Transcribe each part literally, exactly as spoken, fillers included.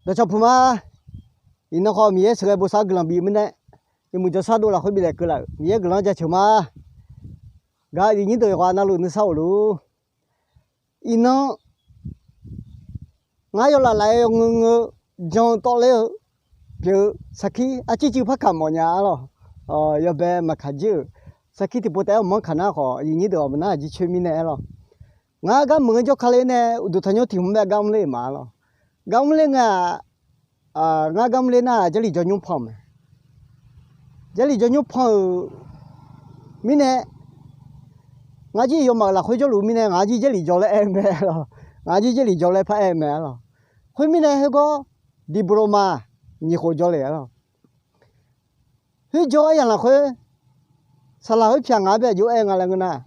Dawqcawq puq ma. Iqnan khawf Miqyaer sheuqghae bosav guiqlanq bif mirnae, yawmuiq jawrshar dov lafkhoer biflaeq keuvlaf-euq Miqyaer guiqlanq jaceuq ma. Gaq-euq aqyuif nyir deuq yawqghaq navluf nuisar of luf. Iqnan ngar yawlaf laf-aer yawngeur ngeur jan-eu tawvler-eu pyeuf-eu sarkir arcir civ par kamq mawfnya arlawq. Yawbae maqkaq jir-euq sarkir tiqpov taef-aer awqmanr kaq nar khawf, aqyuif nyir deuq ghawqmya nar aqjir coer mirnae arlawq. Ngar gar meuq-anr jawrka le nae uqduq tanqnymr tiq hmq bae gar mr ler-euq ma arlawq. Gar mr ler nga-aq, ngar gar mr ler nar-aq Jarlif jawrnymr pan-euq mae. Jarlif jawrnymr pan-euq mirnae, ngar jir yawmaf-euq lafkhoer jawrluf mirnae ngaq-anr jir Jarlif jawr laer aer-eu mae arlawq. Ngaq-anr jir Jarlif jawr laer par aer-eu mae arlawq. Khoermirnae heugar diploma nyiq khof jawr le arlawq. Khoerjawr aryamq lafkhoer saqlaq khoer pyaq ngaq-anr bae aqjox aer nga laer ngeur nar,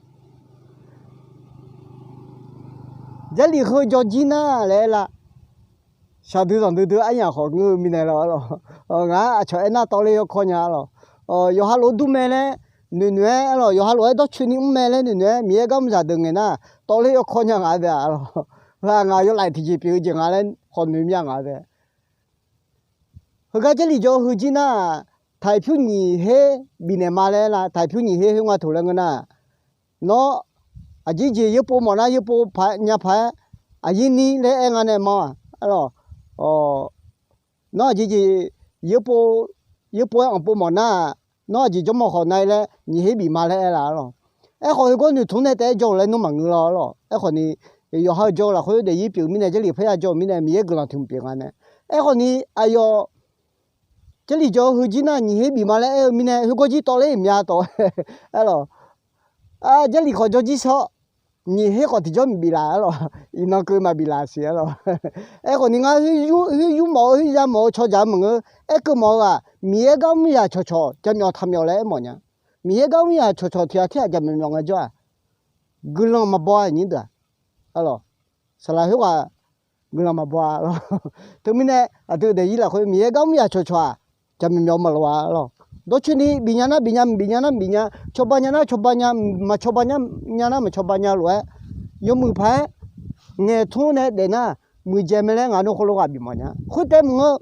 Jarlif heu jawr jir nar laer aer lar. Shaqdui zanqdui dui aryamq khawf ngeur-eu mirnae lawr arlawq. Ngaq-anr aqcawq aernar tawvler yawkawr nya arlawq. Yawqha lof-aer dur mae laer noeqnoeq-aer arlawq, yawqha lof-aer dawrcoeni mr mae laer noeqnoeq-aer Miqyaer gar mr zaqdeuq ngaeq nar tawvler yawkawr nya ngaq-anr bae arlawq. Heu-aq ngaq yawlaf tiqjeq pyeuf-eu jeq nga laer khawf noeq mir-a ngaq-anr bae. Heugar Jarlif jawr heu jir nar-aq, taqpyur nyiq her bifnaeq ma laer aer lar. Taqpyur nyiq her khoer nga toq laer ngeur nar, nawr aqjeq jeq yeurpov mawf nar yeurpov paq nya paq-aer aqyuif ni laer aer nga nae ma arlawq. Nawr aqjeq jeq yeurpov, yeurpov-aer anqpov mawf nar-aq, nawr aqjeq jawrmawf khawf nav-ir laer nyiq her bif ma laer aer lar arlawq. Aerkhawf heugar noeqtmq nae taef-aer jawr-euq laer nawr maqngeur lar arlawq. Aerkhawf ni yawqha-eu jawr-eu lafkhoer daefzir pyeuf-eu mirnae, Jarlif parya jawr-euq mirnae Miqyaer guiqlanq tiq hmq pyeuf nga nae. Aerkhawf ni aqyawf Jarlif jawr heu jir nar nyiq her bif ma laer aer-eu mirnae heugar jir tawvler-iq mya tawf arlawq. Jarlif khawf jawr jir shawr, nyiq her khawf tiqjawr maqbif laf arlawq. Iqnan keuv maqbif laf siq arlawq. Aerkhawf ni ngar khoer yur mawf-eu khoer ya mawf-eu cawdzaq-eu maqngeur. Aerkeuv mawf-eu-aq Miqyaer gar mr zaq cawqcawq jaqmyawf taqmyawf laer aermawf nya. Miqyaer gar mr zaq cawqcawq tiq ghaq tir ghaq jaqmyawf myawf ngae jawr-aq, guiqlanq maqbaw-a aqnyir deuq-aq arlawq. Saqlaq khoerghaq guiqlanq maqbaw-a arlawq. Teumirnae aqdui daefzir lafkhoer Miqyaer gar mr zaq cawqcawq-aq, jaqmyawf myawf maqloq-a arlawq. Dawrcoeni bif nya nar bif nya, maqbif nya nar maqbif nya, cawba nya nar cawba nya, maqcawba nya nar maqcawba nya lof-aer, yawmuiq paq-aer ngaeqtmr nae daef nar, muiqdzaeq mae laer ngaq nawr khoerlof ghaq bif mawf nya. Khoertaef maqngeur,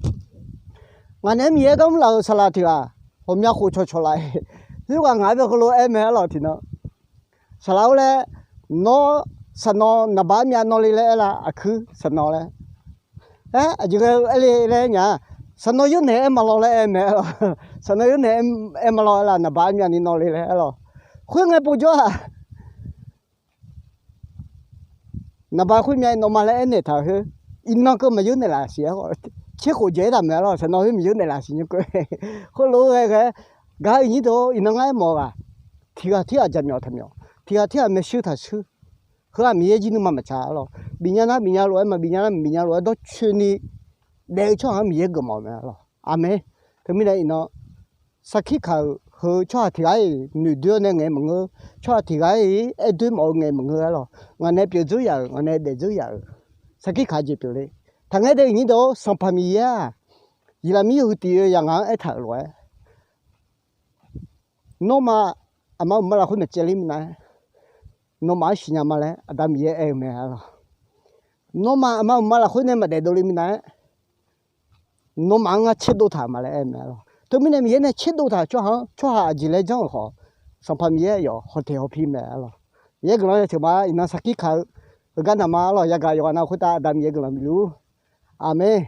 ngaq naeq-aer Miqyaer gar mr laf-euq saqlaq tiq ghaq ghawqmya khof cawqcawq laf-iq, khoerghaq ngaq-anr bae heulof-aer mae arlawq tiqnan. Saqlaq-or laer, nawr saqnawv naqbaq armyav nawr le laer aer lar, aqkuir saqnawv laer. Aer, aqjeq ghae-eu aer le laer nya-a, saqnawv yawrnaeq aer ma lawr laer aer mae arlawq. Saqnawv yawrnaeq aer ma lawr aer lar, naqbaq armyav ni nawr le laer arlawq. Khoerngae povjawr-aq, naqbaq khoermyav nawr ma laer aernaeq taq-euq khoer, iqnan keuv maqyawr naeqlaf siq arlawq. Tserkhof dzaeq-aer taq mae arlawq, saqnawv khoer maqyawr naeqlaf siq nymr keuv. Khoerlof-aer ghae ghae, gaq-euq iqnyir deuq-or, iqnan ngar aermawf-eu ghaq, tiq ghaq tirghaq jaqmyawf taqmyawf, tiq ghaq tirghaq maershuir taqshuir, heu-aq Miqyaer jir nuima maqtsaq arlawq. Bif nya nar bif nya lof-aer, maqbif nya nar maqbif nya lof-aer dawrcoeni daef-eu tsawrhaq-anr Miqyaer geufmawf-eu mae arlawq. Aqmeq. Teumirnae iqnan sarkir kaq-euq heu tsawrhaq tiq ghaq-iq noeqdoer-awr nae ngaeq maqngeur. Tsawrhaq tiq ghaq-iq aer doer mawf-eu ngaeq maqngeur arlawq. Ngaq nae pyeuf dzeur yaf-euq, ngaq nae daef dzeur yaf-euq, sarkir kaq jeq pyeuf le. Taqngaer dae iqnyir deuq-or, Sanqpaq Miqyaer-aq, Yeqlaqmir yawhuiq tiq yawzaq ngaq-anr aertaq-euq lof-aer, nawmaf aqma uqma lafkhoer maqcaevler minav-aer, nawmaf-anr siqnya ma laer Aqda Miqyaer aer-eu mae arlawq. Nawmaf aqma uqma lafkhoer nae maqdaef dovle minav-aer, nawmaf-anr ngar tserdov taq ma laer aer-eu mae arlawq. Teumirnae Miqyaer nae tserdov taq-euq tsawrhaq-anr tsawrhaq aqjeq laer janr-euq khawf, Sanqpaq Miqyaer aqyawf hawteq hawpir mae arlawq. Miqyaer guiqlanq yateuq ma. Iqnan sarkir kaq-eu heugar naqma arlawq. Yagaq yawqghaq nav khoertav Aqda Miqyaer guiqlanq bifluf. Aqmeq.